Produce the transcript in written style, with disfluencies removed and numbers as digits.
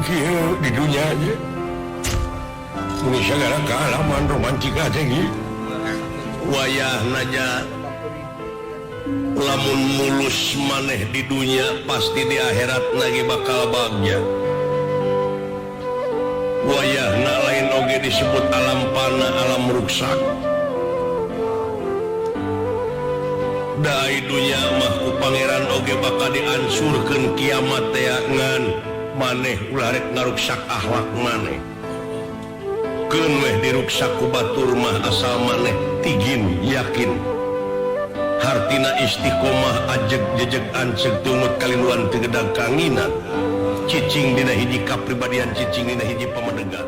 Kieu di dunya ge. Ini segala kaalaman romantika teh ge. Wayah naja, lamun mulus maneh di dunia, pasti di akhirat lagi bakal bagja. Wayah na lain oge disebut alam pana, alam ruksak. Dai dunya mah ku Pangeran oge bakal diansurkeun kiamat teh, ngan maneh ulah rek ngaruksak akhlak maneh. Keun weh diruksak ku batur mah, asal maneh tigin yakin. Hartina istiqomah, ajeg jejeg anceg tumut kalinduan teu gedag kanginan, cicing dina hiji kapribadian, cicing dina hiji pamadegan.